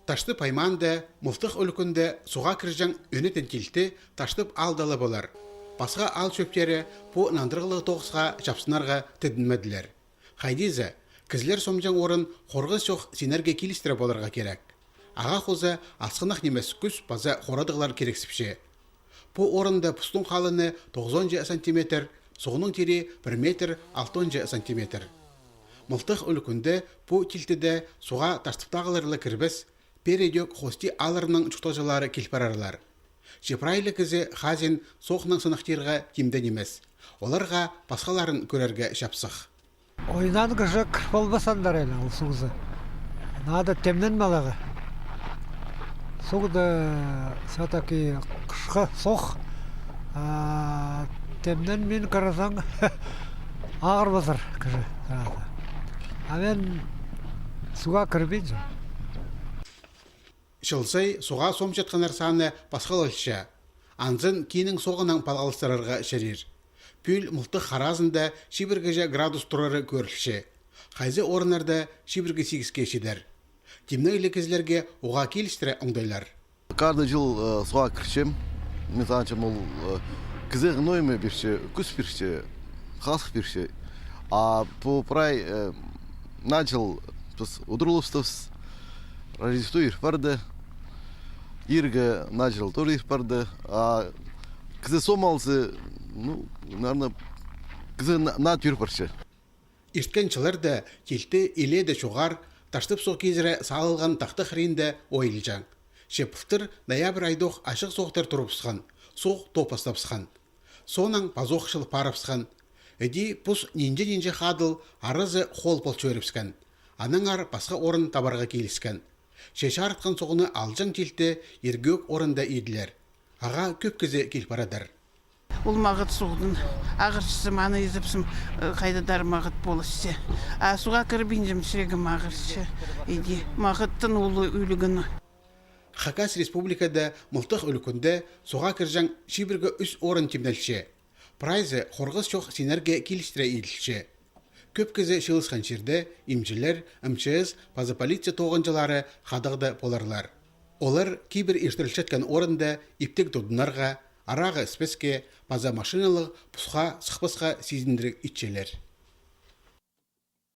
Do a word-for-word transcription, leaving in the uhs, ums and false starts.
Таштып аймаанда, Мылтых ӱлӱкӱнде суға кірҷең ӧнетін тилті Таштып аалда ла полар. Пасха аал чӧптері пу нандырығлығ тоғысха чапсынарға тідінмеділер. Хайди зе, кізілер сомҷаң орын хорғыс чох синерге килістіре поларға кирек. Ағаа хоза асхынах нимес кӱс паза хорадығлар кирексіпче. Пу орында пустың халыны тоғызонҷа сантиметр, суғның тири пір метр алтонҷа сантиметр. Мылтых ӱлӱкӱнде пу тилтіде суға Таштыптағылар ла кірбес, пеер идӧк хости аалларның чуртағҷылары кил парарлар. Че прай ла кізі хазин соғнаң сынахтирға тимде нимес. Оларға пасхаларын кӧрерге чапсых. Ойнаан кізі кір полбас андар айлаң ол суғзы. Надо тимненмелеге. Суғда все-таки хысха соох, а тимненмин кірзең, ағырбазар кізі. А мен суға кірбинчем. Чыл сай суға сомҷатханнар саны пасхалалча. Анзын киинің соғынаң палғалыстырарға чарир. Пӱӱл Мылтых харазында чибіргіҷе градус турары кӧрілче. Хайзы орыннарда чибіргі сигіске читер. Тимнегліг кізілерге уғаа килістіре оңдайлар. Каждый чыл суға кірчем. Мин санчам, ол кізі ноиме пирче, кӱс пирче, хазых пирче. А пу прай, наа чыл піс удурлыбыстыбыс, Рождество ир парды, ирге наа чыл тоже ир парды. А кізі сомалза, ну, наверное, кізі наа тӱр парча. Ирткен чылларда тилті илееде чоғар, Таштып суғ кизіре салылған тахта хыринда ойылҷаң. Че пылтыр ноябрь айдох ачығ соохтар турыбысхан, суғ топ пастабысхан. Соонаң пазох чыл парыбысхан. Іди пус нинҷе-нинҷе хадыл аразы хол пол чӧрібіскен. Аннаңар пасха орын табарға киліскен. Че чарытхан суғны алҷаң тилті иргӧӧк орында иділер. Ағаа кӧп кізі кил парадыр. Ол мағат суғдың ағырчызы, маны изепсім, хайдадар мағат полысча. А суға кірбинчем, чірегім ағырча. Иди, мағаттың улуғ ӱлӱкӱні. Хакас Республикада Мылтых ӱлӱкӱнде суға кірҷең чибіргі ӱс орын тимнелче. Прайзы хорғыс чох синерге килістіре иділче. Кӧп кізі чыылысхан чирде имҷілер, МЧС паза полиция тоғынҷылары хадағда поларлар. Олар кибір иртірілчеткен орында иптіг тудынарға, арағы іспеске паза машиналығ пусха сыхпасха сизіндіріг итчелер.